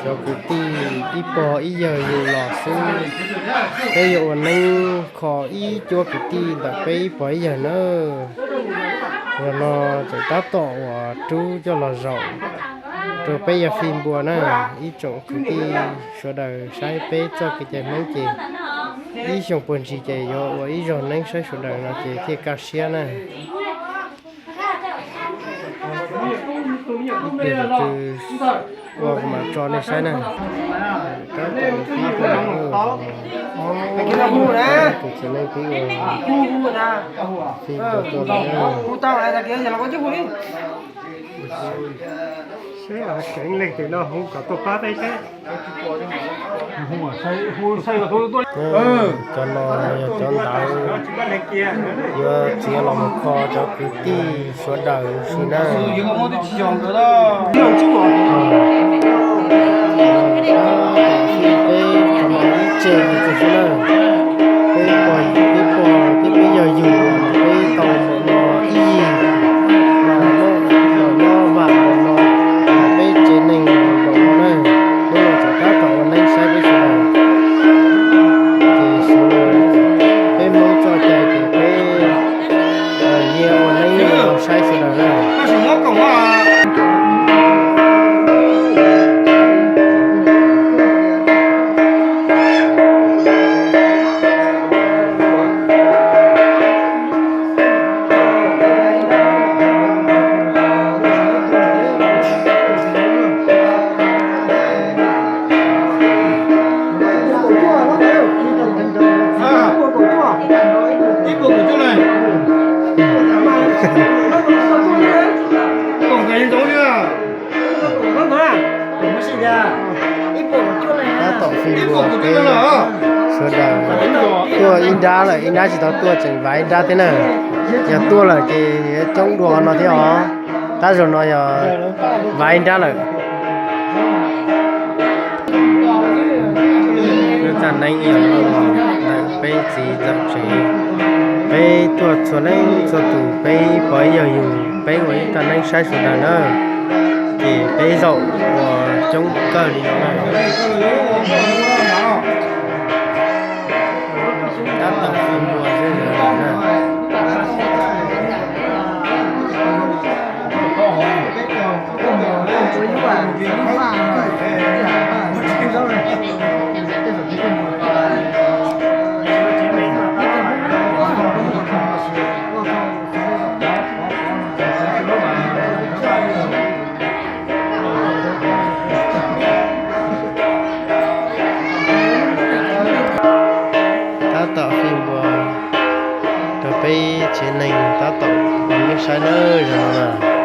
Cov kwv tij ib pog ib yawg yus los xwb, peb yuav ua neeb kho ib cuab kwv tij ntawm peb ib pog ib yawg nawb. Zaum no tseem tab tom uas rub coj los zaum rau peb yawg Fij Npua na, ib tsoom kwv tij sawv daws saib peb txoj kev cai Hmoob ces ib xyoo puag ntsis ces yuav ua ib zaug neeb saib sawv daws no ces thiaj kaj siab na. Ib pliag tus twg ua kuv mam tso nej saib na. Tab tom pib ua, tus txiv neej pib ua, pib ua tuaj lawm. Seb keev leej twg no hu kom tuaj pab peb seb. Cov no yog cov ntawv yuav txiav los mus kho cov kwv tij sawv daws si na. Peb tsev yus txiv xwb na, peb pog, peb pog thiab peb yawg yus, peb tau npaum no ib yig, los nyob vam npaum no, peb tsev neeg npaum no na, hnub no tseem tab tom ua neeb saib peb sawv daws. Ces xyov peb Hmoob txoj cai ces peb nyiag ua neeb saib sawv daws na. Tab tom Fij Npua peb sawv daws tuaj ib nrab lawm, ib nrab tsis tau tuaj tseem vaiv ib nrab thiab na. Yog tuaj lawm ces coob dua qhov no thiab os. Tab zaug no yog vaiv ib nrab lawm. Lub caij neeb yog ntawm peb txiv ntxawm tsev, peb tuaj txhua leej txhua tus, peb pog ib yawg yus, peb ua ib caij neeb saib sawv daws na. Ces peb zaum uas coob kawg li no na. Tab tom Fij Npua xwb na. Tab tom Fij Npua rau peb tsev neeg tab tom ua neeb saib nawb zaum no na.